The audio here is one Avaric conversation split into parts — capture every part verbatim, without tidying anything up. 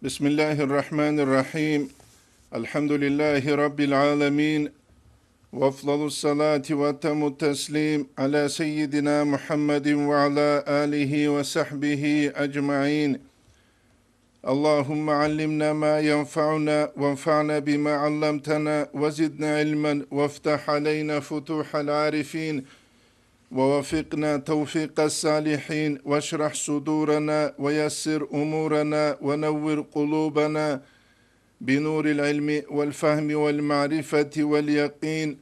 بسم الله الرحمن الرحيم. الحمد لله رب العالمين. وأفضل الصلاة وأتم التسليم على سيدنا محمد وعلى آله وصحبه أجمعين. اللهم علمنا ما ينفعنا وانفعنا بما علمتنا وزدنا علما وافتح علينا فتوح العارفين ووفقنا توفيق الصالحين واشرح صدورنا ويسر أمورنا ونور قلوبنا بنور العلم والفهم والمعرفة واليقين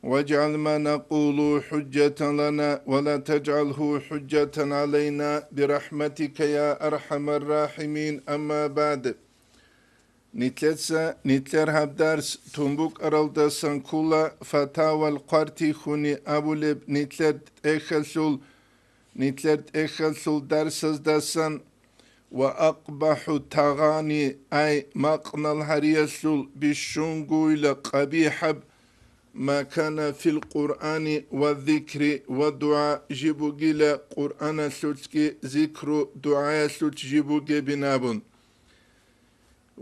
واجعل ما نقول حجة لنا ولا تجعله حجة علينا برحمتك يا أرحم الراحمين. أما بعد. Нилъеца нилъер гьаб дарс тун букӀаралдасан ккола Фатавал Къвартихуни абулеб нилъер тӀехьалъул, нилъер тӀехьалъул дарсаздасан ва акъбахӀу тагъани, ай, макънал гьариялъул бищунгойила къабихӀаб, ма кана фил Къуръани ва зикри ва дугӀа жиб бугила, Къуръаналъулъги зикру дугӀаялъулъ жиб бугебин абун.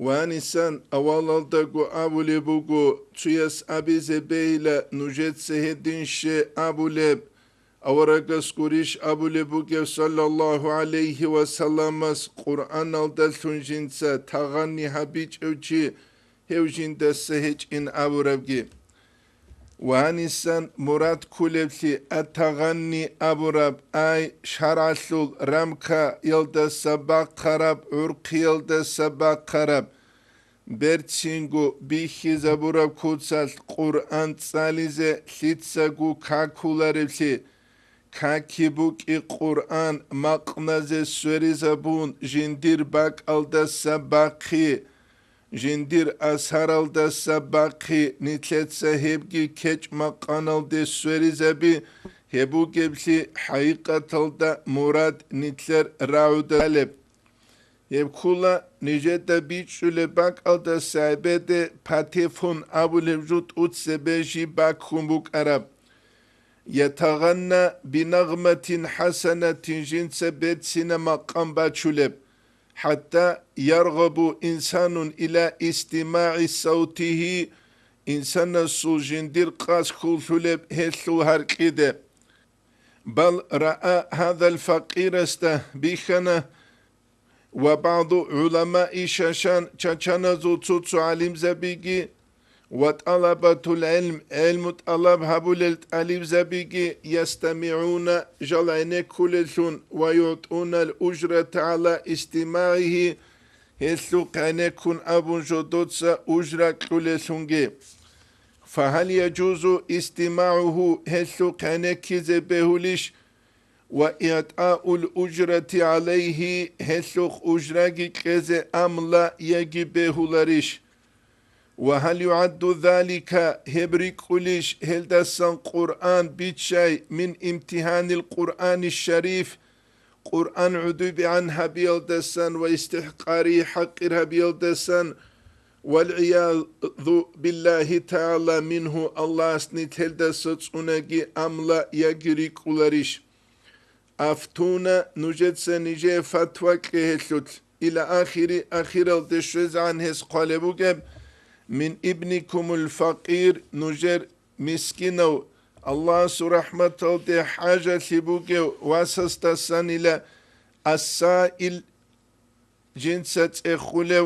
Ванисан авалалдаго абулеб буго, цуяс абизе бейла нужеца гьединще абулеб, аварагас гурищ абулеб бугев, саллаллагьу гӀалайгьи ва салламас, Къуръаналдалъун жинца тагъанни гьабичӀев чи гьев жиндаса гьечӀин абурабги. Ва гьанисан мурад кколеблъи ат-тагъанни абураб, ай, шаргӀалъул рамкаялдаса бахъараб, гӀурхъиялдаса бахъараб, берцинго бихьизабураб куцалъ Къуръан цӀализе лъицаго какулареблъи, каки букӀи Къуръан макъназе сверизабун жиндир бакӀалдаса бахъи, жиндир асаралдаса бахъи, нилъеца гьебги кечӀ-макъаналде сверизаби, гьеб бугеблъи хӀакъикъаталда мурад нилъер рагӀудалеб. Гьеб ккола нижеда бичӀчӀулеб бакӀалдаса гӀебеде патефон абулеб жо тӀуцебе жиб баккун букӀараб. Ятагъанна бинагъматин хӀасанатин, жинца берцина макъам бачулеб. ХӀатта яргъабу инсанун иля истимагӀи саутигьи, инсанасул жиндир къас хьуллъулеб гьелъул гьаркьиде. Бал раа гьадал факъирасда бихьана ва багӀду гӀуламаи шашан чачаназул цо-цо гӀалимзабиги ва тӀалабатул гӀилм, гӀилму тӀалаб гьабулел тӀалибзабиги, ястамигӀуна, жал гӀенеккулеллъун, ва югӀтӀунал ужрата гӀала истимагӀигьи, гьелъухъ гӀенеккун абун жодоца ужра кьулеллъунги. Фагьал яжузу истимагӀугьу, гьелъухъ гӀенеккизе бегьулищ? Ва игӀтаул ужрати гӀалайгьи, гьелъухъ ужраги кьезе амла яги бегьуларищ? Ва гьал югӀадду залика, гьеб рикӀкӀулищ гьелдасан Къуръан биччай мин имтигьанил Къуръани шариф, Къуръан гӀодобегӀан гьабиялдасан ва истихӀкъарие хӀакъир гьабиялдасан, валгӀиязу биллагьи тагӀала мингьу, Аллагьас нилъелдаса цӀунаги амла яги рикӀкӀуларищ? Афтуна, нужеца нижее фатва кье гьелъулъ, иля ахири, ахиралде щвезегӀан гьес хъвалеб бугеб, мин ибникумул факъир, нужер мискинав, Аллагьасул рахӀматалде хӀажалъи бугев васасдасанила, ас-саил, жинца цӀехулев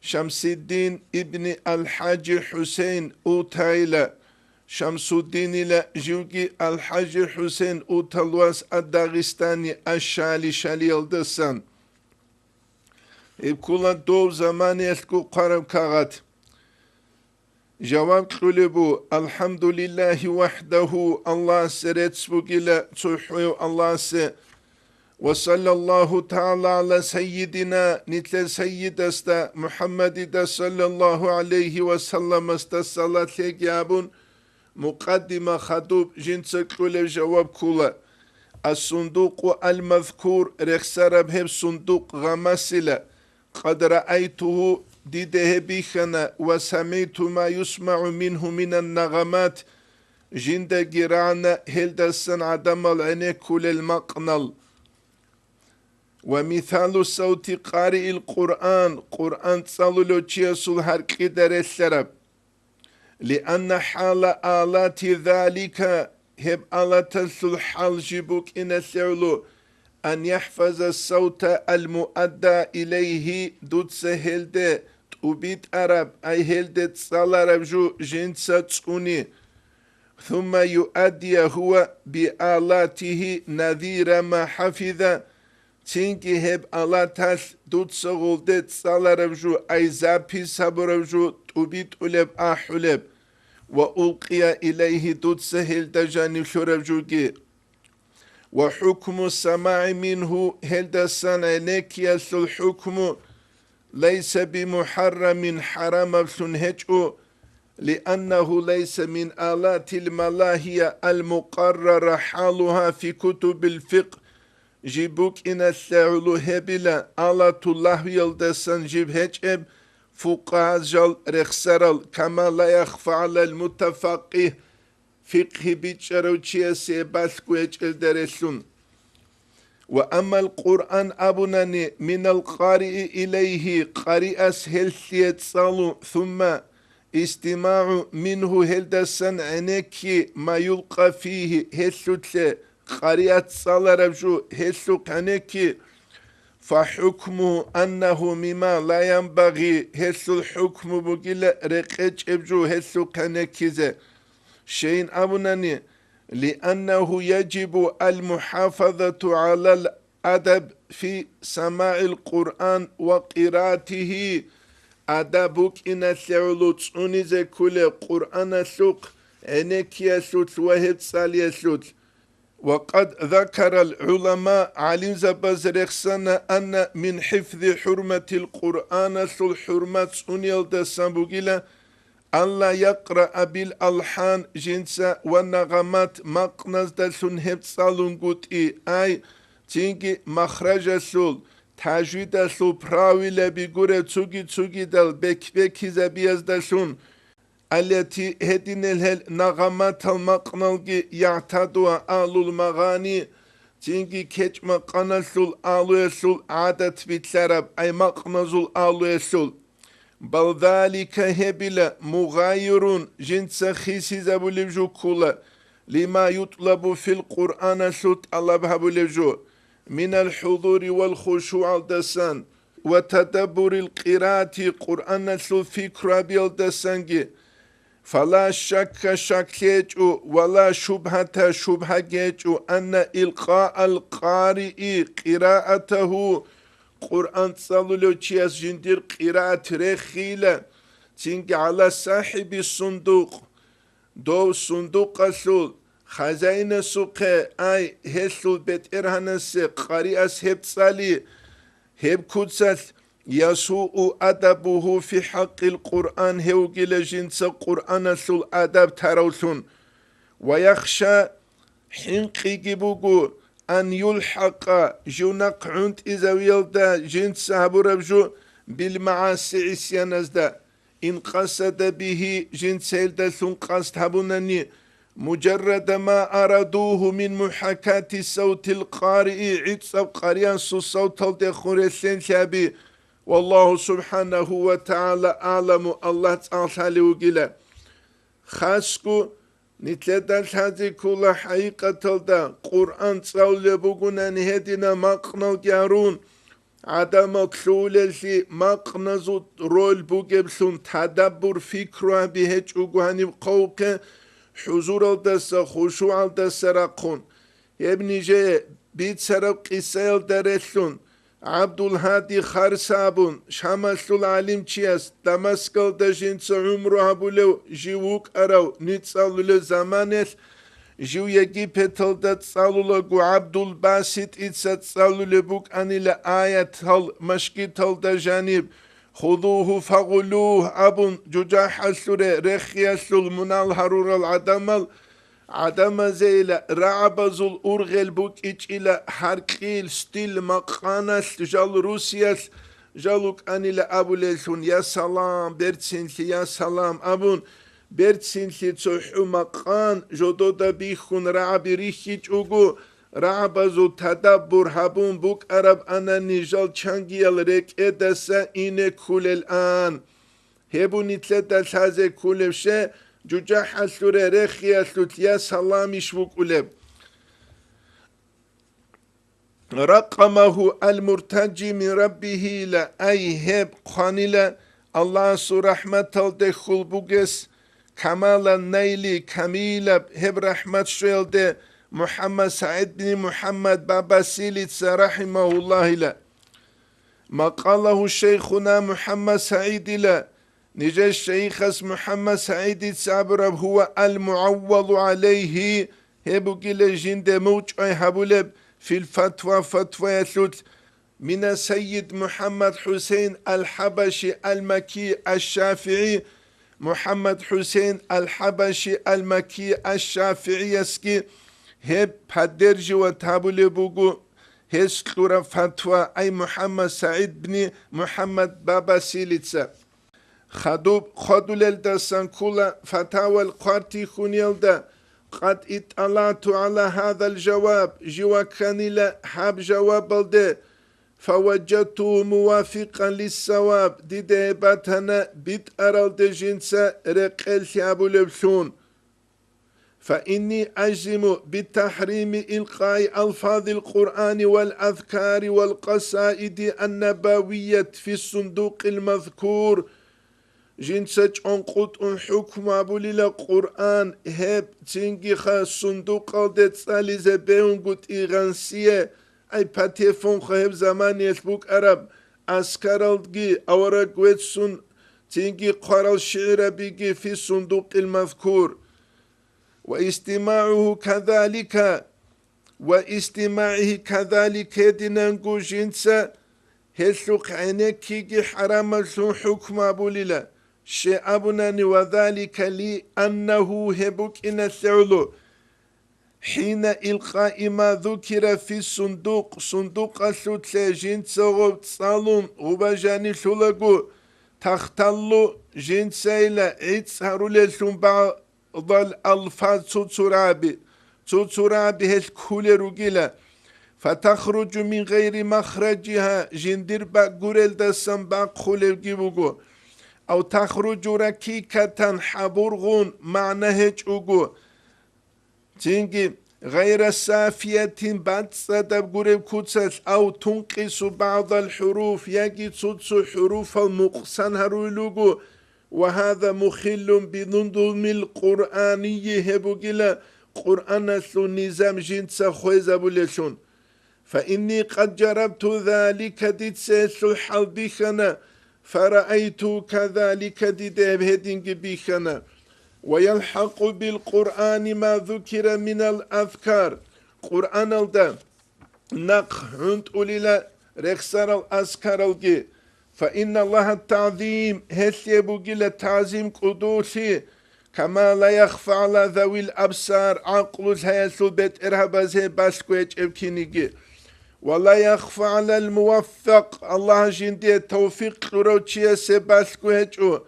Шамсиддин ибни Ал-ХӀажи ХӀусейн Утайла, Шамсуддинила, живги Ал-ХӀажи ХӀусейн Утал вас ад-Дагъистани аш-Шали, Шалиялдасан. Гьеб ккола дов заманиялъго хъвараб кагъат. Жаваб кьулеб бу: «АлхӀамдулиллагьи вахӀдагьу», Аллагьасе рецц бугила, цохӀо Аллагьасе, «ва саллаллагьу тагӀала гӀала саййидина», нилъер саййидасда МухӀаммадида саллаллагьу гӀалайгьи ва салламасда салат лъеги абун, мукъаддима хадуб жинца кьулеб жаваб ккола. Ас-сундукъу ал-мазкур, рехсараб гьеб сундукъ гъамасила, «Къад раайтугьу», дида гьеб бихьана, «ва самигӀту ма юсмагӀу мингьу минан нагъамат», жиндаги рагӀана гьелдасан гӀадамал гӀенеккулел макънал. Ва мисалу саути къариил Къуръан, Къуръан цӀалулев чиясул гьаркьида релълъараб. Лианна хӀала алати залика, гьеб алаталъул хӀал жиб букӀиналъе гӀоло, ан яхӀфаза саута ал-муадда илайгьи, дуца гьелде тӀубитӀараб, ай гьелде цӀалараб жо жинца цӀуни, сумма юаддия гьува биалатигьи назира ма хӀафиза, цинги гьеб алаталъ дуца гъолде цӀалараб жо, ай запис гьабураб жо тӀубитӀулеб ахӀулеб, ва улкъия илайгьи, дуца гьелда жанив лъураб жоги. Ва хӀукму самагӀи мингьу, гьелдасан гӀенеккиялъул хӀукму, лайса бимухӀаррамин, хӀарамаблъун гьечӀо, лианнагьу лайса мин алатил малагьия ал-мукъаррара хӀалугьа фи кутубил фикъ, жиб букӀиналъе гӀоло гьебила, алатул лагьвиялдасан жиб гьечӀеб, фукъагьаз жал рехсарал, кама ла яхфа гӀалал мутафаккигь, фикъгьи бичӀчӀарав чиясе балъго гьечӀелда релълъун. Ва аммал Къуръан абунани, минал къарии илайгьи, къариас гьелъие цӀалу, сумма истимагӀу мингьу, гьелдасан гӀенекки, ма юлкъа фигьи, гьелъулъе, къариат цӀалараб жо, гьелъухъ гӀенекки, фахӀукмугьу аннагьу мима ла янбагъи, гьелъул хӀукму бугила рекъечӀеб жо гьелъухъ гӀенеккизе. Щайин абунани, лианнагьу яжибу ал-мухӀафазату гӀалал адаб фи самагӀил Къуръан ва къираатигьи, адаб букӀиналъе гӀоло цӀунизе кколеб Къуръаналъухъ, гӀенеккиялъулъ ва гьеб цӀалиялъулъ. Ва къад закарал гӀулама, гӀалимзабаз рехсана, анна мин хӀифзи хӀурматил Къуръаналъул хӀурмат цӀуниялдасан бугила, алла якъраа бил алхӀан, жинца ва нагъамат макъназдалъун гьеб цӀалунгутӀи, ай, цинги махражалъул, тажвидалъул правилаби гуреб цуги-цугидал бек-бекизабияздалъун, аллати гьединел гьел нагъаматал макъналги ягӀтадуа алул магъани, цинги кечӀ-макъаналъул алуялъул гӀадат билълъараб, ай макъназул алуялъул. Бал залика гьебила мугъайирун, жинца хисизабулеб жо ккола, лима ютлабу фил Къуръаналъул тӀалаб гьабулеб жо, минал хӀузури вал хушугӀалдасан ва тадаббурил къираати, Къуръаналъул пикру гьабиялдасанги. Фала шакка, шак гьечӀо, вала шубгьата, шубгьа гьечӀо, анна илкъаал къарии къираатагьу, Къуръан цӀалулев чияс жиндир къираат рехила, цинги гӀала сахӀиби сундукъ, дов сундукъалъул хазаинасухъе, ай, гьелъул бетӀергьанасе къариас гьеб цӀали, гьеб куцалъ, ясуу адабугьу фи хӀакъил Къуръан, гьев вугила жинца Къуръаналъул адаб таравлъун. Ва яхша, хӀинкъиги буго, ан юлхӀакъа, жив нахъ гӀунтӀизавиялда жинца гьабураб жо, билмагӀаси, гӀисяназда. Ин къасада бигьи, жинца гьелдалъун къасд гьабунани, мужаррада ма арадугьу мин мухӀакати савтил къарии, гӀицӀаб къариасул савталдехун релълъенлъи гьаби. Валлагьу субхӀанагьу ва тагӀала аъламу, Аллагь цӀаллъалев вугила. Хасго, нилъеда лъазе ккола хӀакъикъаталда, Къуръан цӀалулеб бугунани гьединаб макъналги гьарун, гӀадамал лъугьулеллъи макъназул роль бугеблъун тадаббур, пикру гьаби гьечӀого гьаниб хъвавухъе, хӀузуралдаса, хушугӀалдаса рахъун. Гьеб нижее бицараб къисаялда релълъун, ГӀабдулгьади Харса абун, Шамалъул гӀалимчияс Дамаскалда жинца гӀумру гьабулев жив вукӀарав, ниж цӀалулел заманалъ, жив Египеталда цӀалулаго, ГӀабдулбаситӀица цӀалулеб букӀанила аятал машгиталда жаниб, «Худугьу фагъуллугь», абун, жужахӀалъуре рехиялъул мунал гьарурал гӀадамал, гӀадамазейила рагӀабазул ургъел букӀичӀила гьаркьил, стил, макъаналъ, жал Русиялъ жал вукӀанила абулеллъун, я салам, берцинлъи, я салам абун, берцинлъи цохӀо макъан жодода бихьун рагӀаби рихьичӀого, рагӀабазул тадаббур гьабун букӀараб ана нижал чангиял рекӀедаса ине ккулел ан. Гьеб нилъеда лъазе кколеб щай, жужахӀалъуре рехиялъулъ я саламищ вукӀулеб? Ракъамагьу ал-муртаджи мин раббигьила, ай гьеб хъванила Аллагьасул рахӀматалде хьул бугес, камалан найли, камилаб гьеб рахӀмат щвеялде МухӀаммад СагӀид бин МухӀаммад Бабасилица рахӀимагьуллагьила. Макъалагьу шайхуна МухӀаммад СагӀидила, нижер шайихас МухӀаммад СагӀидица абураб гьува ал-мугӀаввалу гӀалайгьи, гьеб бугила жинде мугъчӀвай гьабулеб, фил фатва, фатваялъулъ, мина сайид МухӀаммад ХӀусейн ал-ХӀабаши ал-Макки аш-ШафигӀи, МухӀаммад ХӀусейн ал-ХӀабаши ал-Макки аш-ШафигӀиясги гьеб поддерживать гьабулеб буго. Гьес кьураб фатва, ай МухӀаммад СагӀид бни МухӀаммад Бабасилица. Хадуб хадулелдасан ккола фатавал хъвартихьуниялда, къад иттӀалату гӀала гьадал жаваб, жив вакканила гьаб жавабалде, фаваджаттугьу мувафикъан лиссаваб, дида гьеб батана битӀаралде жинца рекъелъи абулеблъун. فإني أجزم بتحريم إلقاء ألفاظ القرآن والأذكار والقصائد النبوية في الصندوق المذكور. Жинца чӀонкъутӀун хӀукму абулила Къуръан гьеб цинги ха сундукъалде цӀализе бегьунгутӀи гъансие, ай патефонха гьеб заманиялъ букӀараб аскаралги авараг веццун цинги хъварал шигӀрабиги في الصندوق المذكور. واستماعه كذلك، واستماعه كذلك гьединанго жинца гьелъухъ гӀенеккиги хӀарамалъун хӀукму абулила, щай абунани, وذلك لأنه гьеб букӀиналъе гӀоло, حين إلقاء ما ذكر في الصندوق, сундукъалъулъе жинца гъоб цӀалун гъуба жанилъулаго, тахталлу жинцайила гӀицӀ гьарулеллъун бакӀ- Дал алфаз цуцураби, цуцураби гьелъ ккулел ругила. فتخرج من غير مخرجها, жиндир бакӀ гурелдасан бахъулевги буго. أو تخرج ركيكة, хӀабургъун, магӀна гьечӀого. Цинги, غير صافية, бацӀцӀадаб гуреб куцалъ, أو تنقص بعض الحروف, яги цо-цо хӀуруфал нукъсан гьарулел руго, وهذا مخل بالنظم القرآني, гьеб бугила Къуръаналъул низам жинца хвезабулеллъун. فإني قد جربت ذلك, дица гьелъул хӀал бихьана, فرأيت كذلك, дида гьеб гьединги бихьана. ويلحق بالقرآن ما ذكر من الأذكار, Къуръаналда нахъ гӀунтӀулила рехсарал аскаралги. فإن الله التعظيم, гьелъие бугила тагӀзим кӀудулъи, كما لا يخفى على ذوي الأبصار, гӀакълу лъаялъул бетӀергьабазе балъго гьечӀеб киниги. ولا يخفى على الموفق, Аллагь жиндие тавфикъ кьурав чиясе балъго гьечӀо,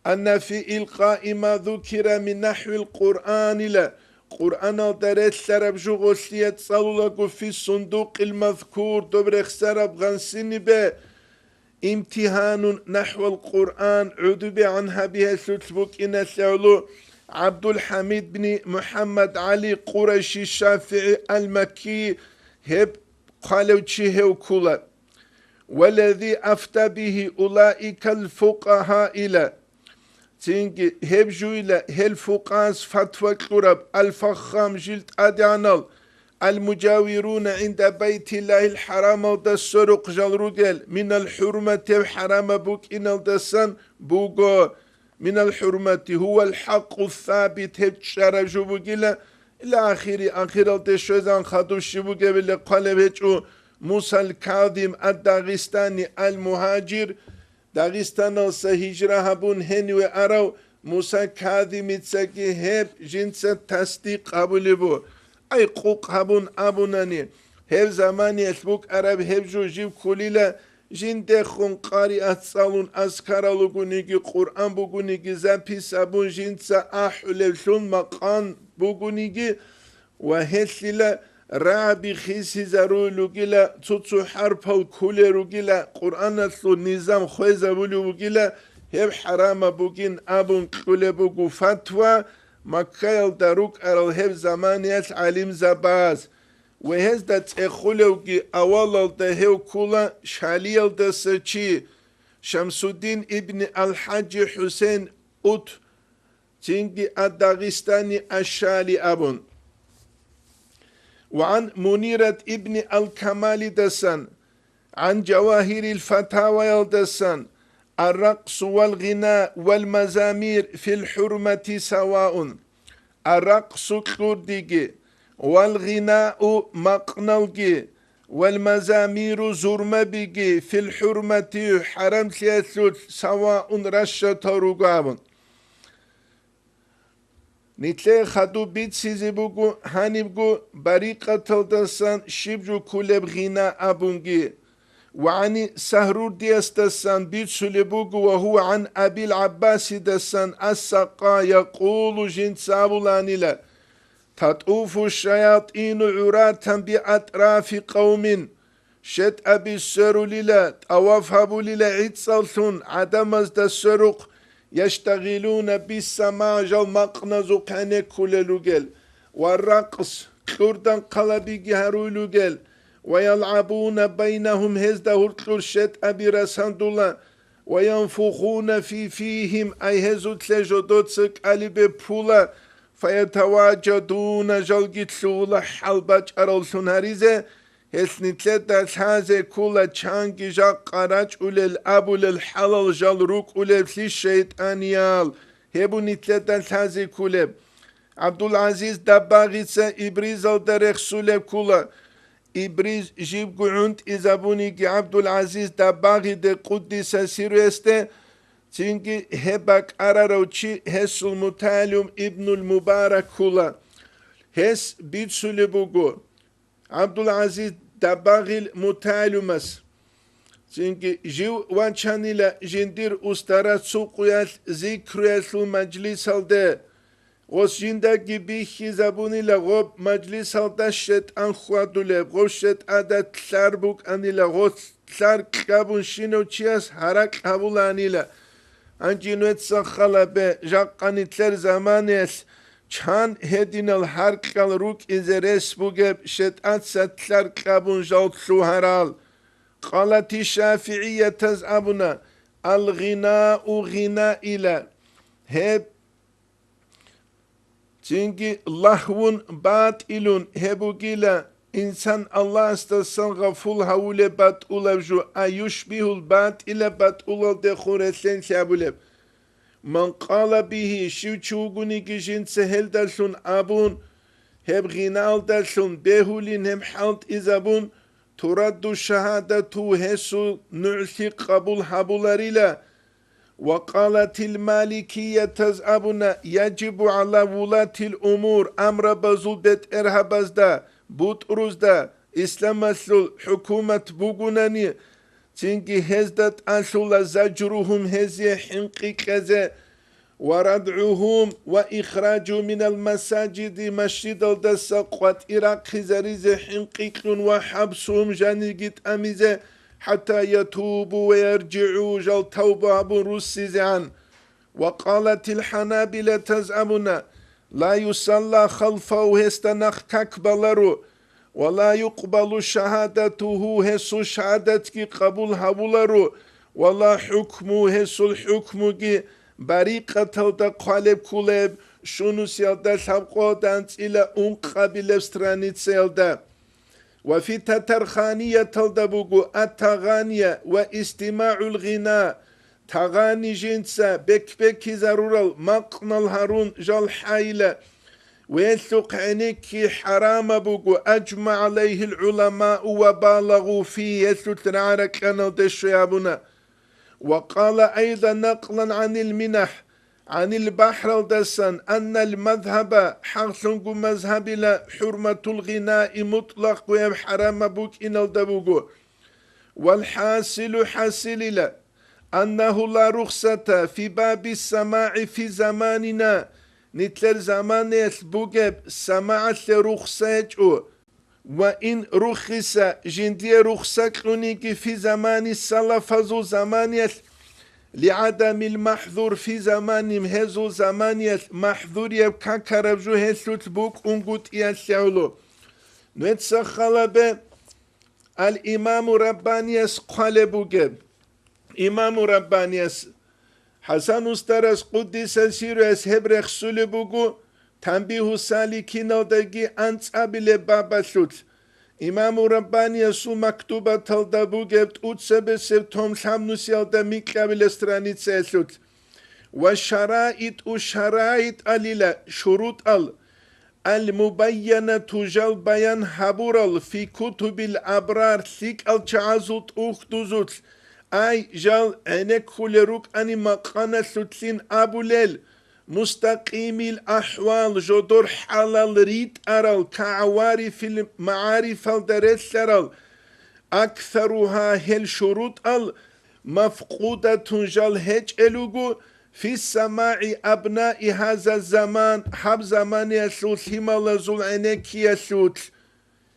أن في إلقاء ما ذكر من نحو القرآن, ила Къуръаналда релълъараб жугъулъие цӀалулаго في الصندوق المذكور, доб рехсараб гъансинибе, امتحان نحو القرآن, гӀудубегӀан гьабиялъулъ букӀиналъе гӀоло, ГӀабдулхӀамид бни МухӀаммад ГӀали Къурайши ШафигӀи ал-Макки, гьеб хъвалев чи гьев ккула. والذي أفتى به أولئك الفقهاء, ила. Цинги гьеб жуйла гьел фукъас фатва кьураб, аль-фаххам, жил тӀадегӀанал, المجاورون عند بيت الله الحرام, Алда сорухъ жал ругел, من الحرمة, гьеб хӀарамаб букӀиналдасан буго, من الحرمة هو الحق الثابت, гьеб чӀараб жо бугила, إلى آخره, ахиралде щвезан хадуб щиб бугебали хъвалеб гьечӀо, Муса аль-Казим ад-Дагъистани аль-Мугьажир, Дагъистаналса гьижра гьабун гьениве арав Муса Казимицаги гьеб жинца тасдикъ гьабулеб бу. Ай, къукъ гьабун абунани, гьеб заманиялъ букӀараб гьеб жо жив ккулила, жиндехун къариат цӀалун, азкарал ругониги, Къуръан бугониги, запись абун жинца ахӀулевлъун макъан бугониги, ва гьелъила рагӀаби хисизаруй ругила, цо-цо хӀарпал ккулел ругила, Къуръаналъул низам хвезабулев вугила, гьеб хӀарамаб бугин абун кьулеб буго фатва Маккаялда рукӀарал гьеб заманиялъ гӀалимзабаз. Ва гьезда цӀехулевги авалалда гьев ккула Шалиялдаса чи, Шамсуддин ибни ал-ХӀаджи ХӀусейн Ут, цинги ад-Дагъистани аш-Шали абун. Ва гӀан Мунират ибни ал-Камалидасан, гӀан Жавагьирил Фатаваялдасан: «Ар-ракъсу вал-гъина вал-мазамир фил-хӀурмати саваун». Ар-ракъсу кьурдиги, вал-гъинау макъналги, вал-мазамиру зурмабиги фил-хӀурмати хӀарамлъиялъулъ саваун ращатал руго абун. Нилъее хадуб бицизе буго гьанибго барикъаталдасан щиб жо ккулеб гъина абунги. Ва гӀани Сагьрурдиясдасан бицулеб буго ва гьува гӀан Абил ГӀаббасидасан ас-Сакъа якъулу жинца абуланила: «ТатӀуфу шаятӀину гӀуратан би атӀрафи къавмин». ШетӀаби сверулила, тӀаваф гьабулила гӀицӀаллъун гӀадамазда сверухъ, яштагъилуна биссама жал макъназухъ гӀенеккулел ругел, ва ракъс, кьурдан хъалабиги гьаруй ругел, ва ялгӀабуна байнагьум гьезда гьуркьур шетӀаби расандула, ва янфухуна фи фихим ай гьезулъе жодоца кӀалибе пула, фаятаважадуна жалги лъугьула хӀал бачӀараллъун гьаризе, Гьелъ нилъеда лъазе ккола чанги жакъа рачӀулел абулел хӀалал жал рукӀулеблъи шайтӀаниял, гьеб нилъеда лъазе кколеб. ГӀабдул-ГӀазиз Даббагъица Ибризалда рехсулеб ккола. Ибриз живго гӀунтӀизабуниги ГӀабдул-ГӀазиз Даббагъиде къуддиса сирруясде, цинги гьеб бакӀарарав чи гьесул мутагӀалим Ибнул Мубарак ккола. Гьес бицулеб буго. ГӀабдул-ГӀазиз Даббагъил мутагӀалимас. Цинги жив вачанила жиндир устарас цо къуялъ зикруялъул мажлисалде. Гъос жиндаги бихьизабунила гъоб мажлисалда шетӀан хьвадулеб, гъов шетӀада лъар букӀанила, гъос лъар кьабун щинав чияс гьаракь гьабуланила. Гьанже нуеца халабе, жакъа нилъер заманаялъ чан гьединал гьаркьал рукӀизе рес бугеб шетӀаца лъар кьабун жал лъугьарал. Къалати шафигӀиятаз абуна: «Ал-гъинау гъинаила». Гьеб цинги лагьвун батӀилун гьеб бугила, инсан Аллагьасдасан гъафул гьавулеб батӀулаб жо, а юшбигьул батӀила батӀулалдехун релълъен лъабулеб. Ман къала бигьи, щив чи вугониги жинца гьелдалъун абун, гьеб гъинаалдалъун бегьулин гьеб хӀалтӀизабун, турадду шагьадату, гьесул нугӀлъи къабул гьабуларила. Ва къалатил маликиятаз абуна: «Яжибу гӀала вулатил умур», амрабазул бетӀергьабазда, бутӀрузда, исламалъул хӀукумат бугунани, цинги гьезда тӀалъула зажругьум, гьезие хӀинкъи кьезе, ва радгӀугьум ва ихраджу минал масаджиди, масжидалдаса къватӀи рахъизаризе хӀинкъи кьун ва хӀабсугьум жаниги тӀамизе, хӀатта ятубу ва ярджигӀу, жал тавба гьабун руссизегӀан. Ва къалатил хӀанабилатаз абуна: «Ла юсалла халфагьу», гьесда нахъ как баларо, «ва ла юкъбалу шагьадатугьу», гьесул шагьадатги къабул гьабуларо, «ва ла хӀукму», гьесул хӀукмуги барикъаталда хъвалеб кколеб, Шунусиялда лъабкъоялда анцӀила ункъабилеб страницаялда. Ва фи Татарханияталда буго ат-тагъания ва истимагӀул гъина, тагъани жинца бек-бекизарурал макънал гьарун жал хӀайила, велъухъ гӀенекки хӀарамаб буго, аджма гӀалайгьил гӀуламау ва балагъу фи, гьелъулъ рагӀа-ракьаналде щвей абуна. Ва къала айдан накълан гӀанил минахӀ, гӀанил бахӀралдасан, аннал мазгьаба, хӀакълъунго мазгьабила, хӀурматул гъинаи мутӀлакъго гьеб хӀарамаб букӀиналда буго. Вал хӀасилу, хӀасилила, аннагьу ла рухсата фи баби самагӀи фи заманина, нилъер заманаялъ бугеб самагӀалъе рухса гьечӀо. Ва ин рухиса жиндие рухса кьуниги фи замани салафазул заманиялъ, лигӀадамил махӀзур фи заманим гьезул заманиялъ махӀзурияб какараб жо гьелъулъ букӀунгутӀиялъе гӀоло. Нуеца халабе ал-Имаму Раббанияс хъвалеб бугеб. Имаму Раббанияс ХӀасан устарас къуддиса сируяс гьеб рехсулеб буго Танбиху саликиналдаги анцӀабилеб бабалъулъ, Имаму Раббаниясул мактубаталда бугеб тӀуцабесеб том лъабнусиялда микьабилеб страницаялъулъ. Ва шараитӀу шараитӀалила шурутӀал, ал-мубайянату жал баян гьабурал фи кутубил абрар лъикӀал чагӀазул тӀухьдузулъ, ай, жал гӀенеккулел рукӀани макъаналъулъин абулел, мустакъимил ахӀвал жодор хӀалал ритӀарал кагӀаварифил магӀарифалда релълъарал, аксаругьа гьел шурутӀал мафкъудатун жал гьечӀел руго, фи самагӀи абнаи гьаза заман, гьаб заманиялъул лъималазул гӀенеккиялъулъ.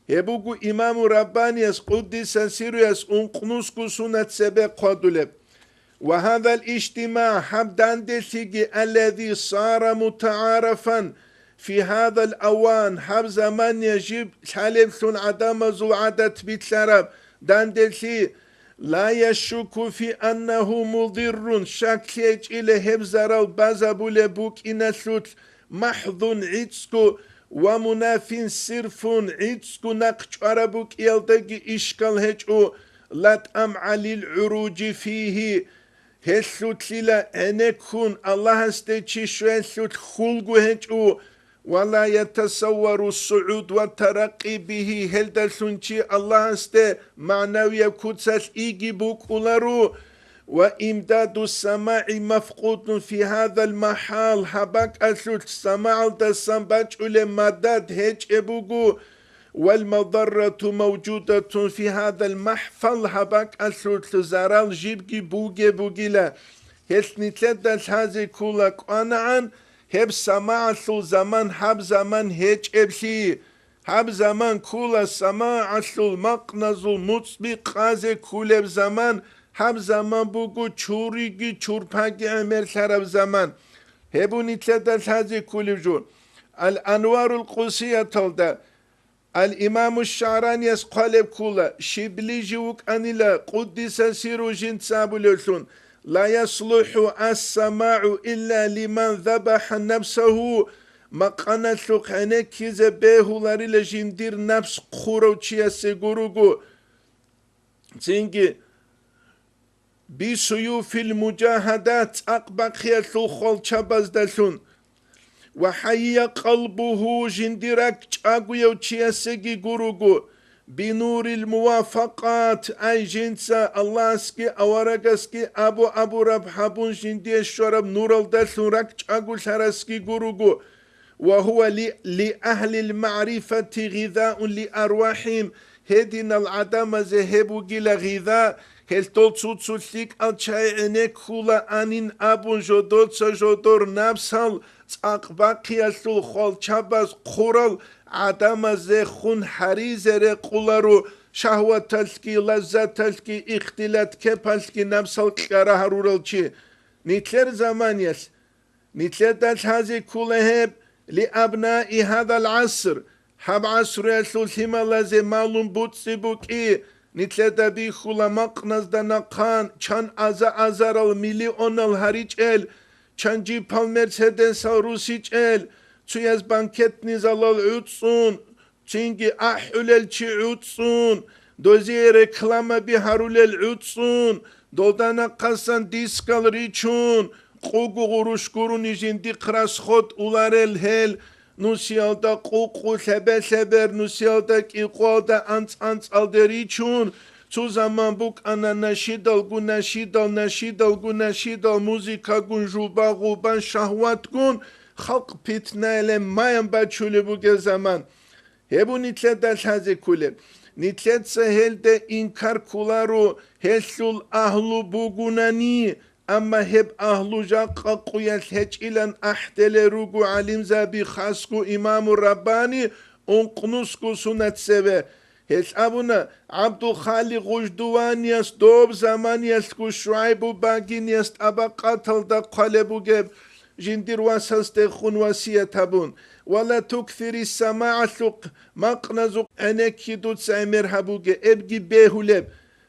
Гьеб буго Имаму Раббанияс къуддиса сируяс ункънусго сунат цебе хъвадулеб. Ва гьадал ижтимагӀ гьаб данделъиги аллади сара мутагӀарафан фи гьадал аван, гьаб замания жиб лъалеблъун гӀадамазул гӀадат билълъараб данделъи, ла яшукку фи аннагьу мудиррун, щаклъи гьечӀила гьеб зарал базабулеб букӀиналъулъ, махӀзун гӀицӀго ва мунафин сирфун гӀицӀго нахъ чӀвараб букӀиялдаги ишкал гьечӀо, ла тӀамгӀа лил гӀуруджи фигьи, гьелъулъила гӀенеккун Аллагьасде чи щвелъулъ хьулго гьечӀо, ва ла ятасаввару сугӀуд ва таракъи бигьи, гьелдалъун чи Аллагьасде магӀнавияб куцалъ иги букӀуларо, ва имдаду самагӀи мафкъудун фи гьадал махӀал, гьаб бакӀалъулъ самагӀалдасан бачӀулеб мадад гьечӀеб буго, вал мадаррату мавжудатун фи гьадал махӀфал, гьаб бакӀалъулъ зарал жибги бугеб бугила. Гьелъ нилъеда лъазе ккола кӀванагӀан гьеб самагӀалъул заман гьаб заман гьечӀеблъи. Гьаб заман ккола самагӀалъул макъназул муцӀби къазе кколеб заман, гьаб заман буго чуриги чурпаги гӀемерлъараб заман. Гьеб нилъеда лъазе кколеб жо. Ал-Анварул Къусияталда ал-Имаму ШагӀраниялъ хъвалеб ккола, Шибли жив вукӀанила, къуддиса сирругьу, жинца абулевлъун, ла яслухӀу ас-самагӀу илла лиман забахӀа нафсагьу, макъаналъухъ гӀенеккизе бегьуларила жиндир напс хъурав чиясе гуруго. Цинги, бисуюфил мужагьада, цӀакъ бахъиялъул хвалчабаздалъун, ва хӀайя къалбугьу, жиндир ракӀ чӀагояв чиясеги гуруго, бинурил мувафакъат, ай жинца Аллагьасги аварагасги абу-абураб гьабун жиндие щвараб нуралдалъун ракӀ чӀаголъарасги гуруго, ва гьува ли, ли агьлил магӀрифати гъизаун ли арвахӀим, гьединал гӀадамазе гьеб бугила гъиза, гьелдол цо-цо лъикӀал чагӀи гӀенеккула анин абун жодоца жодор напсал цӀакъ бахъиялъул хвалчабаз хъурал гӀадамазехун гьаризе рекъуларо, шагьваталъги, лаззаталъги, ихтилат кепалъги напсал кьара гьарурал чи. Нилъер заманиялъ Нилъеда лъазе ккола гьеб, лиабнаи гьадал гӀаср, гьаб гӀасруялъул лъималазе малун буцӀцӀи букӀи, нилъеда бихьула макъназда нахъан чан аза-азарал миллионал гьаричӀел, чан жипал мерседесал русичӀел, цуяз банкетный залал гӀуцӀцӀун, цинги ахӀулел чи гӀуцӀцӀун, дозие рекламаби гьарулел гӀуцӀцӀун, долда нахъасан дискал ричун, къугу гъурущ гурони жиндихъ расход уларел гьел, нусиялда къукъу лъебе-лъебер, нусиялда кӀикъоялда анцӀ-анцӀалде ричун, цо заман букӀана нашидалгун, нашидал, нашидалгун, нашидал, музыкагун, жуба-гъубан, шагьватгун, халкъ питнайилан майян бачулеб бугеб заман. Гьеб нилъеда лъазе кколеб. Нилъеца гьелде инкар кколаро гьелъул агьлу бугунани, амма гьеб агьлу жакъа къуялъ гьечӀилан ахӀделел руго гӀалимзаби, хасго имаму Раббани, ункънусго сунат цеве. Гьелъ абуна, ГӀабдул-Халикъ Гъуждуваниялъ доб заманиялъго ШугӀайбу багиниялъ тӀабакъаталда хъвалеб бугеб, жиндир васасдехун васият гьабун, «Ва ла туксири самагӀалъухъ, макъназухъ гӀенекки дуца гӀемер гьабуге», эбги бегьулеб,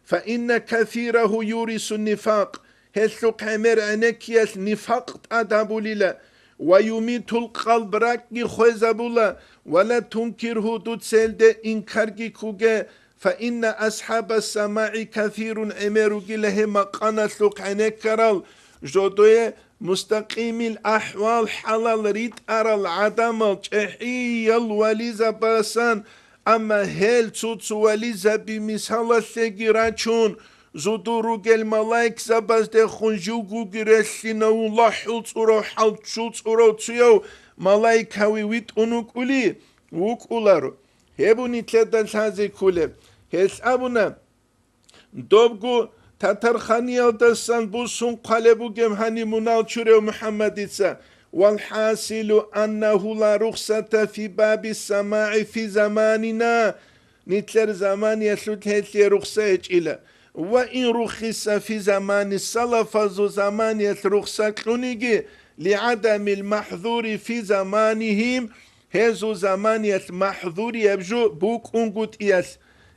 «Фа инна касирагьу юрису нифакъ», гьелъухъ гӀемер гӀенеккиялъ нифакъ тӀад гьабулила, «ва юмитул къалб», ракӀги хвезабула, «ва ла тункиргьу», дуца гьелде инкарги ккуге, «фа инна асхӀабас самагӀи касирун», гӀемер ругила гьеб макъаналъухъ гӀенеккарал, жодое мустакъимил ахӀвал-хӀалал ритӀарал гӀадамал чӀехӀиял вализабасан, амма гьел цо-цо вализаби мисалалъеги рачун, зодо ругел малаикзабаздехун живгоги релълъинавун лахӀул цӀурав, хӀалчул цӀурав цуяв малаикави витӀун вукӀули, вукӀуларо. Гьеб нилъеда лъазе кколеб. Гьелъ абуна, добго татарханиялдасан бусун хъвалеб бугеб гьаниб мунал чурев МухӀаммадица: «Валхасилу аннагьу ла рухсата фи баби самагӀи фи заманина». Нилъер заманиялъул гьелъие рухса гьечӀила. «Ва ин рухиса фи замани салафазу», заманиялъ рухса кьуниги, «лигӀадамил махӀзури фи заманихим», гьезул заманиялъ махӀзурияб жо букӀунгутӀиялъ.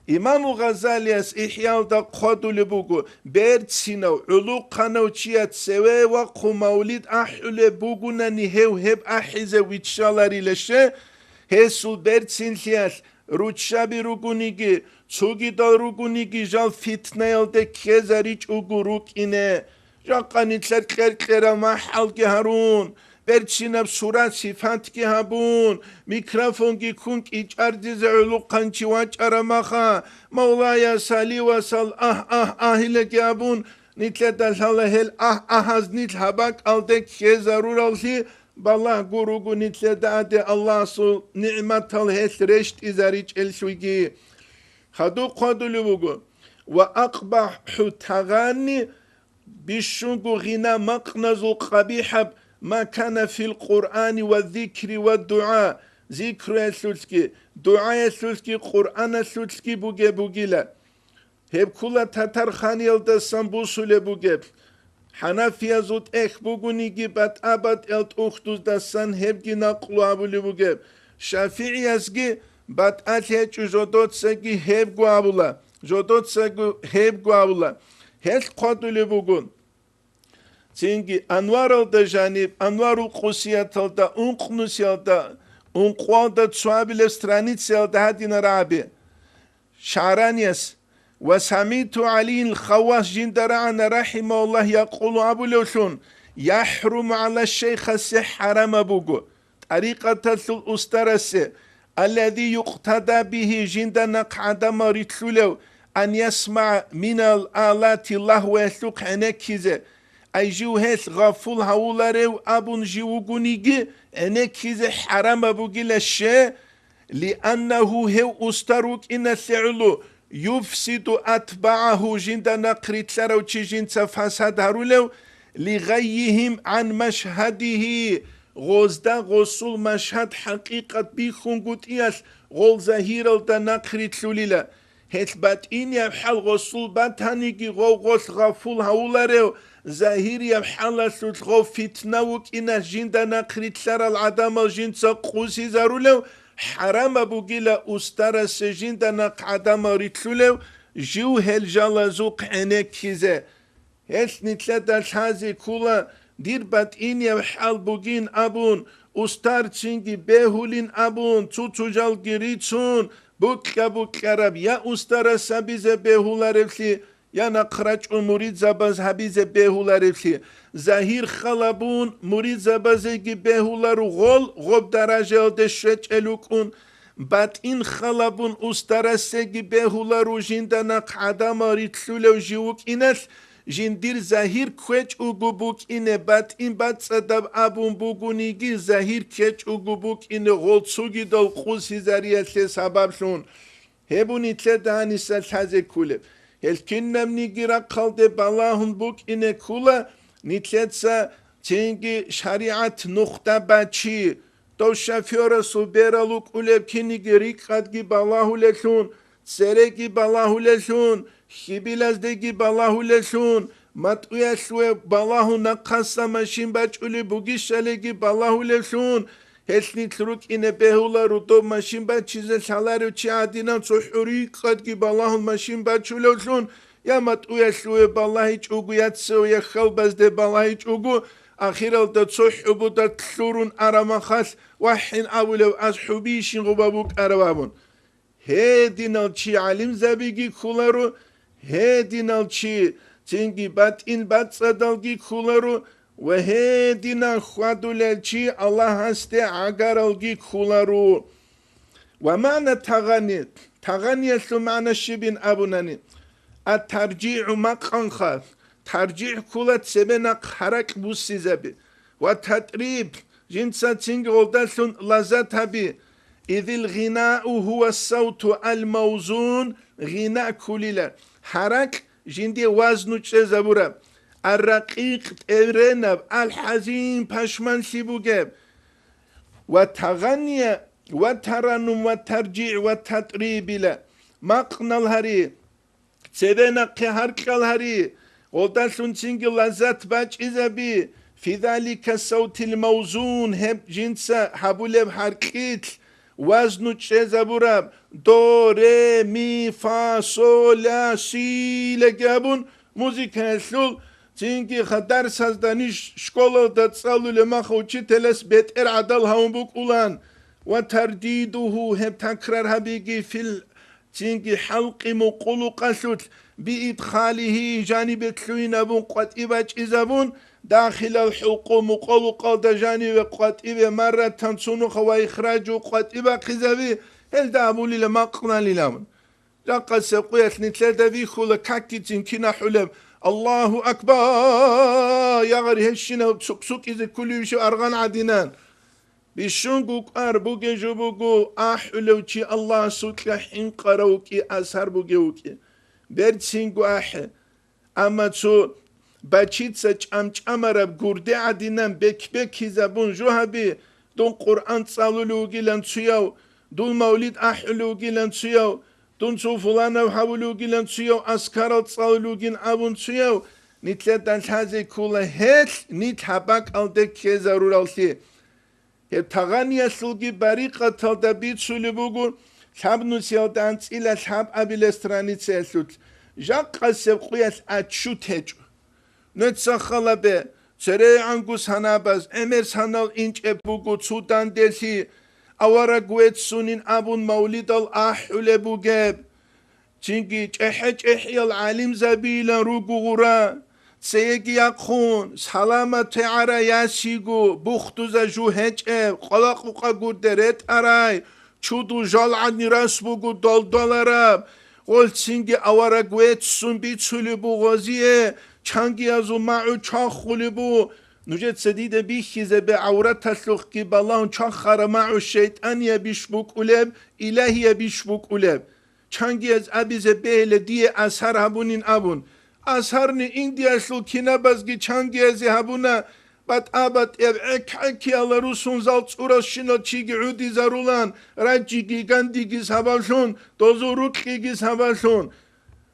Имаму Гъазалияс ИхӀялда хъвадулеб буго, берцинав, гӀулухъанав чияс цеве вахъун мавлид ахӀулеб бугунани, гьев гьеб ахӀизе виччаларила ще, гьесул берцинлъиялъ руччаби ругониги, цогидал ругониги жал фитнаялде ккезаричӀого рукӀине. Жакъа нилъер кьер-кьерал махӀалги гьарун, берцинаб сурат-сипатги гьабун, микрофонги ккун кӀичӀардизе гӀулухъанчи вачӀараб маха, «Мавлая, сали ва сал, агь, агь, агь», илаги абун, нилъеда лъала гьел агь-агьаз нилъ гьаб бакӀалде ккезарураллъи, балагьго руго нилъеда аде Аллагьасул нигӀматал гьелъ рещтӀизаричӀеллъуйги. Хадуб хъвадулев вуго: «Ва акъбахӀу тагъанни», бищунго гъина макъназул къабихӀаб, «ма кана фил Къуръани ва зикри ва дугӀа», зикруялъулъги, дугӀаялъулъги, Къуръаналъулъги бугеб бугила. Гьеб ккула татар ханиял-, дасан бусулеб бугеб. ХӀанафиязул тӀехь бугониги, батӀа-батӀиял тӀухьдуздасан гьебги накълу абулеб бугеб. ШафигӀиязги батӀалъи гьечӀо, жодоцаги гьебго абула, жодоцаги гьебго абула. Гьелъ хъвадулеб буго. Цинги Анваралда жаниб, Анварул къусияталда, ункънусиялда, ункъоялда цоабилеб страницаялда гьадинаб рагӀаби. ШагӀранияс: «Ва самигӀту ГӀалийил Хаввас жинда рагӀана, рахӀимагьуллагь, якъулу абулевлъун: яхӀруму гӀала шейхасе хӀарамаб буго, тӀарикъаталъул устарасе, аллази юкътада бигьи, жинда нахъ гӀадамал рилълъулев, ан ясмагӀа минал алати лагьваялъухъ гӀенеккизе». Ай жив гьелъ гъафул гьавуларев абун жив вугониги, гӀенеккизе хӀарамаб бугила ще, лианнагьу, гьев устар вукӀиналъе гӀоло, юфсиду атбагӀагьу, жинда нахъ рилълъарав чи жинца фасад гьарулев, лигъаййигьим гӀан машгьадигьи, гъозда гъосул машгьад-хӀакъикъат бихьунгутӀиялъ гъол загьиралда нахъ рилълъулила. Гьелъ батӀинияб хӀал гъосул батаниги, гъов гъолъ гъафул гьавуларев, загьирияб хӀалалъулъ гъов фитна вукӀиналъ жинда нахъ рилълъарал гӀадамал жинца къусизарулев, хӀарамаб бугила устарасе жинда нахъ гӀадамал рилълъулев, жив гьел жалазухъ гӀенеккизе. Гьелъ нилъеда лъазе ккола, дир батӀинияб хӀал бугин абун, устарцинги бегьулин абун, цо-цо жалги рицун, букьа-букьараб я устарас гьабизе бегьуларевлъи, я нахърачӀун муридзабаз гьабизе бегьуларевлъи, загьир халабун муридзабазеги бегьуларо гъол гъоб даражаялде щвечӀел рукӀун, батӀин халабун устарасеги бегьуларо жинда нахъ гӀадамал рилълъулев жив вукӀиналъ, жиндир загьир кквечӀого букӀине, батӀин бацӀцӀадаб абун бугониги, загьир ккечӀого букӀине гъол цогидал къусизариялъе сабаблъун. Гьеб нилъеда гьаниса лъазе кколеб. Гьел кинабниги рахъалде балагьун букӀине ккола, нилъеца цинги шаригӀат нухда бачи, Дов шофёрасул берал вукӀулеб киниги рикӀкӀадги балагьулелъун, цереги балагьулелъун, хьибилаздеги балагьулелъун, матӀуялъуве балагьун нахъаса машин бачӀулеб бугищалиги балагьулелъун, гьелъ нилъ рукӀине бегьула рудоб машин бачизе лъаларев чи гӀадинан цо хӀурикъадги балагьун машин бачулевлъун, я матӀуялъуве балагьичӀого, я цеве, я хьалбазде балагьичӀого, ахиралда цо хӀубуда лъурун арамахалъ вахӀин абулев аз хӀубийищин гъуба букӀарав абун. Гьединал чи гӀалимзабиги кколаро, гьединал чи цинги батӀин бацӀцӀадалги кколаро ва гьединан хьвадулел чи Аллагьасде гӀагаралги кколаро. Ва магӀна тагъани, тагъаниялъул магӀна щибин абунани, ат-таржигӀу макъанха, таржигӀ ккола цебе нахъ гьаракь буссизаби, ва татриб, жинца цинги гъолдалъун лаззат гьаби, Изил гъинау гьува сауту ал-мавзун, гъина ккулила, гьаракь жинде вазну чӀезабураб, ар-ракъикъ тӀеренаб, ал-хӀазин пашманлъи бугеб, ва тагъания, ва таранум, ва таржигӀ, ва татрибила, макънал гьари, цебе нахъе гьаркьал гьари, гъолдалъунцинги лаззат бачӀизаби, фи залика саутил мавзун, гьеб жинца гьабулеб гьаркьилъ вазну чӀезабураб, до, ре, ми, фа, со, ля, си, лаги абун, музыкаялъул, цинги ха дарсазда ниж школалда цӀалулеб маха учителас бетӀер гӀадал гьавун букӀулан, ва тардидуху, гьеб такрар гьабиги, фил цинги хӀалкъи мукъулукъалъулъ биидхалихьи жанибе лъугьинабун къватӀи бачӀизабун, дахилал хӀулкъу мукъулукъалда жаниве къватӀиве марратан цунуха ва ихраджу къватӀи бахъизаби, гьелда абулила макъналилан. Ракъасеб къуялъ нилъеда бихьула какицин кинахӀулеб, Аллагьу акбар! Ягъари гьелщинав цукъ-цукъизе ккулевищев аргъан гӀадинан. Бищунго кӀвар бугев жо буго, ахӀулев чи Аллагьасукьа хӀинкъарав вукӀи, асар бугев вукӀи. Берцинго ахӀе. Амма цо бачица чӀамчӀамараб гурде гӀадинан бек-бекизабун жо гьаби, дун Къуръан цӀалулев вугилан цуяв, дун мавлид ахӀулев вугилан цуяв, дун цо фуланав гьавулев вугилан цуяв, аскарал цӀалулев вугин абун цуяв, нилъеда лъазе ккола гьелъ нилъ гьаб бакӀалде ккезарураллъи. Гьеб тагъаниялъулги барикъаталда бицулеб буго, лъабнусиялда анцӀила лъабабилеб страницаялъулъ, жакъасеб къуялъ ачут гьечӀо. Нуца халабе, церегӀанго санабаз гӀемер санал инчӀеб буго цо данделъи, авараг веццунин абун мавлидал ахӀулеб бугеб. Цинги чӀехӀе-чӀехӀиял гӀалимзабийилан руго гъура, цееги яхъун, саламат гӀара ясиго, бухтуза жу гьечӀеб, къвалакъукъа гурде ретӀарай, чуду жалгӀадни рас буго долдолараб, гъолцинги авараг веццун бицулеб бугъозие, чангиязул магӀу чвахулеб бу, нужеца дида бихьизабе гӀавраталъухъги балагьун чвахара магӀу шайтӀаниябищ букӀулеб, илагьиябищ букӀулеб. Чангияз абизе бегьила дие асар гьабунин абун. Асарни Индиялъул кинабазги чангиязе гьабуна, батӀа-батӀияб гӀек-гӀеккиялда русун зал цӀуралщинал чиги гӀудизарулан, Раджиги Гандиги сабаблъун, дозул рукьиги сабаблъун.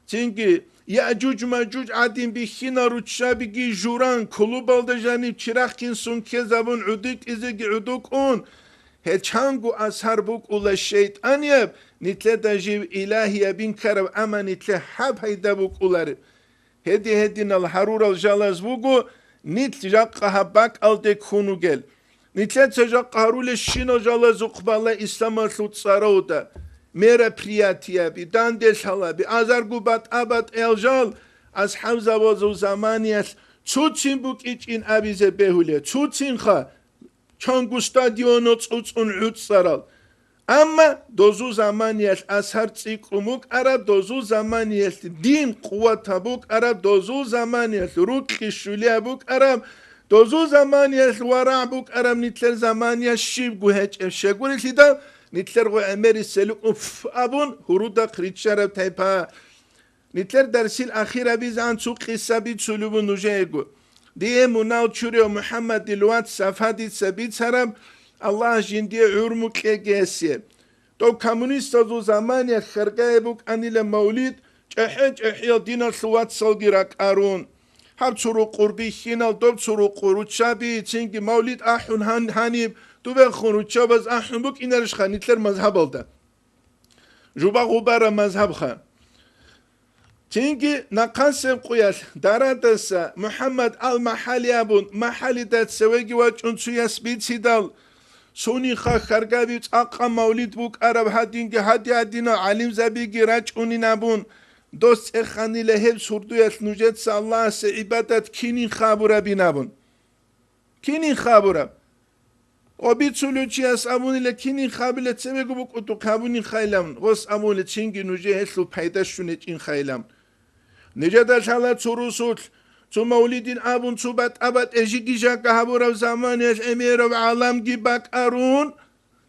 Цинги, Яъжуж-Мажуж гӀадин бихьинал руччабиги журан, клубалда жаниб чирахъин сункезабун гӀудитӀизеги гӀудукӀун, гьел чанго асар букӀула шайтӀанияб, нилъеда жив илагьияб инкараб, амма нилъе гьаб пайда букӀулареб. Гьеди-гьединал гьарурал жалаз буго, нилъ жакъа гьаб бакӀалде ккун ругел. Нилъеца жакъа гьарулел щинал жалазухъ бала исламалъул цӀаравда, мероприятияби, данделъалаби, азарго батӀа-батӀиял жал, асхӀабзабазул заманиялъ цуцин букӀичӀин абизе бегьуле, цуцинха, чанго стадионал цӀуцӀун гӀуцӀарал. Амма дозул заманиялъ асар цӀикӀкӀун букӀараб, дозул заманиялъ дин къуватаб букӀараб, дозул заманиялъ рукьи щулияб букӀараб, дозул заманиялъ варагӀ букӀараб, нилъер заманиялъ щибго гьечӀеб щегурелъидал, нилъер гъо гӀемерисел рукӀун ф абун гьурудахъ риччараб тайпа. Нилъер дарсил ахирабизегӀан цо къиса бицулеб буго нужеего. Дие мунал чурав МухӀаммадил вац Сафадица бицараб, Аллагь жиндие гӀурму кьегесеб. Дов коммунистазул заманиялъ хьаргае букӀанила мавлид, чӀехӀе-чӀехӀиял диналъул вацалги ракӀарун. Гьаб цо рукъур бихьинал, доб цо рукъур руччаби, цинги мавлид ахӀун гьан-, гьаниб, дубехун руччабаз ахӀун букӀинарищха нилъер мазгьабалда? Жуба-гъубара мазгьабха. Цинги нахъасеб къуялъ дарадаса МухӀаммад ал-МахӀали абун, МахӀалида цевеги вачӀун цуяс бицидал, цунихъа хьаргаби цӀакъа мавлид букӀараб гьадинги гьади-гьадинал гӀалимзабиги рачӀунин абун, дос цӀеханила гьеб сурдуялъ нужеца Аллагьасе гӀибадат кинин хабурабин абун. Кинин хабураб? Гъо бицулев чияс абунила, кинин хабила цевего букӀутухъ абунин хайилан, гъос абуни цинги нужее гьелъул пайда щун гьечӀин хайилан. Нижеда лъала цо русулъ, цо мавлидин абун, цо батӀа-батӀе жиги-жага гьабураб заманиялъ гӀемераб гӀаламги бакӀарун,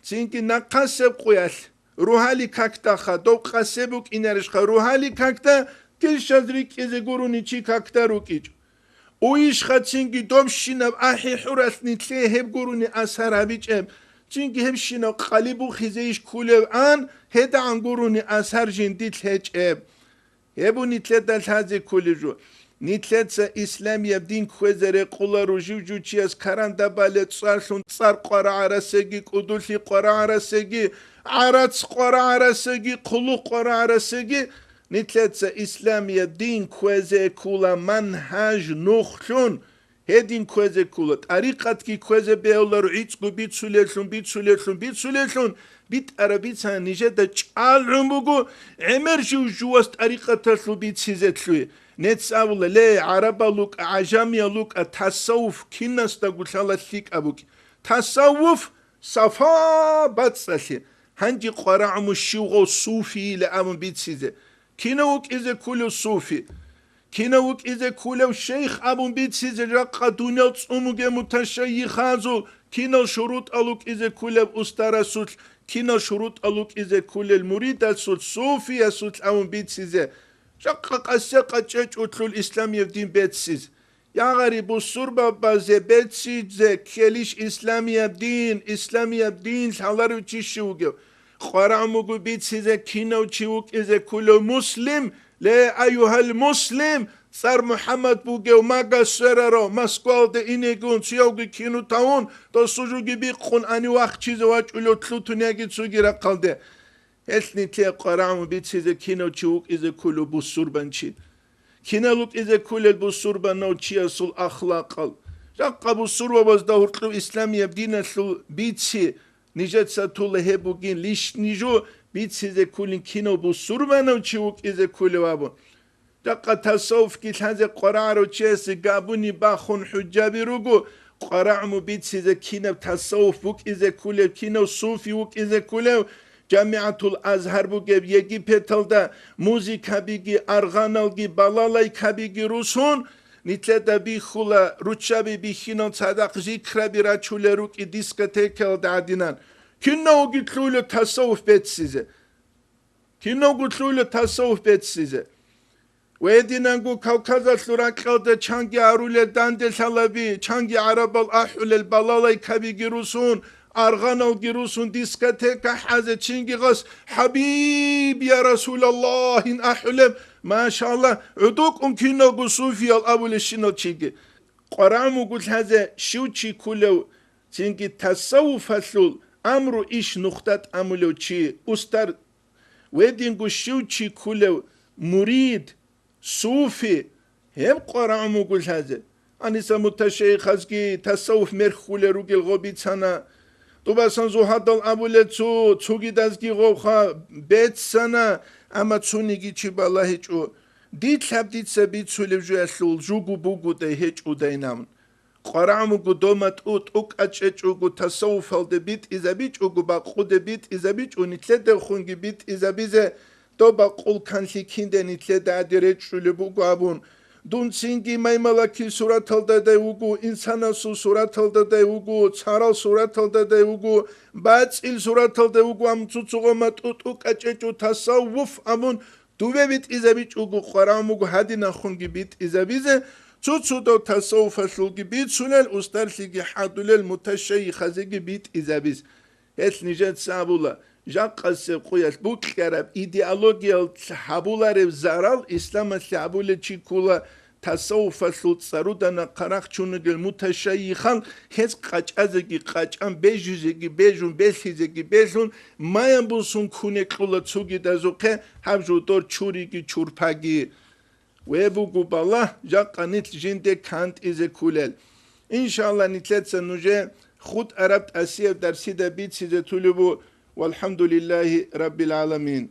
цинги нахъасеб къуялъ, ругьали какдаха, дов къасе букӀинарищха, ругьали какда, килщаз рикӀкӀизе гурони чи какда рукӀичӀо. Уйищха цинги добщинаб ахӀи-хӀуралъ нилъее гьеб гурони асар гьабичӀеб, цинги гьебщинаб къали бухизейищ ккулеб ан, гьедагӀан гурони асар жиндилъ гьечӀеб. Гьеб нилъеда лъазе кколеб жо. Нилъеца исламияб дин кквезе рекъоларо жив-жив чияс каранда бале цӀарлъун цӀар къварагӀарасеги, кӀудулъи къварагӀарасеги, гӀарац къварагӀарасеги, хъулухъ къварагӀарасеги, нилъеца исламияб дин кквезе ккола манхӀаж нухлъун, гьедин кквезе ккола, тӀарикъатги кквезе бегьуларо гӀицӀго бицулеллъун, бицулеллъун, бицулеллъун, битӀараб бицана нижеда чӀалгӀун буго, гӀемер жив-жувас тӀарикъаталъул бицизе лъугьи. Нец абула, ле, гӀарабал рукӀа, гӀажамиял рукӀа, тасаввуф кинасдаго лъала лъикӀаб букӀи. Тасаввуф сафа бацӀцӀалъи, гьанже къварагӀуму щивгъав суфийила абун бицизе. Кинав вукӀизе ккулев суфи? Кинав вукӀизе ккулев шейх абун бицизе жакъа дуниял цӀумуге муташайихазул, кинал шурутӀал вукӀизе ккулев устарасулъ, кинал шурутӀал вукӀизе ккулел муридасулъ, суфиясулъ абун бицизе? Жакъа къасе къачӀечӀулъул исламияб дин бецциз. Я гъари, бусурбабазе беццизе ккелищ исламияб дин, исламияб дин лъаларев чи щив вугев? КъварагӀмугу бицизе кинав чи вукӀизе ккулев муслим, ле, аюгьал муслим, цӀар МухӀаммад бугев мага свераро, Москвалде инегун, цуявги кину тавун, досужуги бикъун ани вахчизе вачӀулев лъутун яги цуги рахъалде. Гьелъ нилъее къварагӀму бицизе кинав чи вукӀизе ккулев бусурбанчи. Кинал вукӀизе ккулел бусурбанав чиясул ахлакъал? Жакъа бусурбабазда гьоркьов исламияб диналъул бици нижеца тула гьеб бугин лищ нижу бицизе ккулин кинав бусурбанав чи вукӀизе ккулев абун. Жакъа тасаввуфги лъазе къварагӀарав чиясе габуни бахун хӀужаби руго, къварагӀму бицизе кинаб тасаввуф вукӀизе ккулев, кинав суфи вукӀизе ккулев, ЖамигӀатул Азгьар бугеб Египеталда музыкабиги, аргъаналги, балалайкабиги русун, нилъеда бихьула, руччаби бихьинал цадахъ зикраби рачулел рукӀи дискотекаялда гӀадинан. Кинавги лъугьула тасаввуф беццизе. Кинавго лъугьула тасаввуф беццизе. Гьединанго Кавказалъул ракьалда чанги гьарулел данделъалаби, чанги гӀарабал ахӀулел балалайкабиги русун, аргъаналги русун, дискотека хӀазе чинги гъас, «ХӀабиб, я Расулаллагь», ин ахӀулеб, машаллагь, гӀодокӀун киналго суфиял абулещинал чинги. КъварагӀмугу лъазе щив чи ккулев, цинги тасаввуфалъул амру иш нухда тӀамулев чи, устар, гьединго щив чи ккулев, мурид, суфи, гьеб къварагӀмугу лъазе. Гьаниса муташайихазги тасаввуф мерхьулел ругел гъо бицана. ТӀубасан Зугьадал абулел цо, цогидазги гъовха беццана, амма цониги чи балагьичӀо. Дилъаб дица бицулеб жуялъул жугу бугудай гьечӀудайин абун. КъварагӀмугу дома тӀу-, тӀукӀачӀечӀого тасаввуфалде битӀизабичӀого, бакъуде битӀизабичӀо, нилъедехунги битӀизабизе, доб бакъул канлъи кинде нилъеда гӀади речӀчӀулеб буго абун. Дун цинги маймалакил сураталдадай вуго, инсанасул сураталдадай вуго, царал сураталдадай вуго, бацӀил сураталдай вуго, ам цуцугъа матӀу-, тӀукӀачӀечӀо тасаввуф абун, дубе битӀизабичӀого къварагӀмугу гьадинахунги битӀизабизе, Цо-цодав тасаввуфалъулги бицунел, устарлъиги хӀадулел муташайихазеги битӀизабиз. Гьелъ нижеца абула, жакъасеб къуялъ букьараб идеологиялъ гьабулареб зарал исламалъе гьабулел чи ккола тасаввуфалъул цӀаруда нахъа рахчун ругел муташайихал, гьез къачӀазеги къачӀан, бежизеги бежун, белъизеги белъун, маян бусун ккуне кьула цогидазухъе гьаб жодор чуриги чурпаги. Ве буго балагь, жакъа нилъ жинде кантӀизе кколел. Иншалла, нилъеца нужее хутӀараб тӀасияб дарсида бицизе тулеб бу. Валхамдулиллагьи раббил гӀаламин.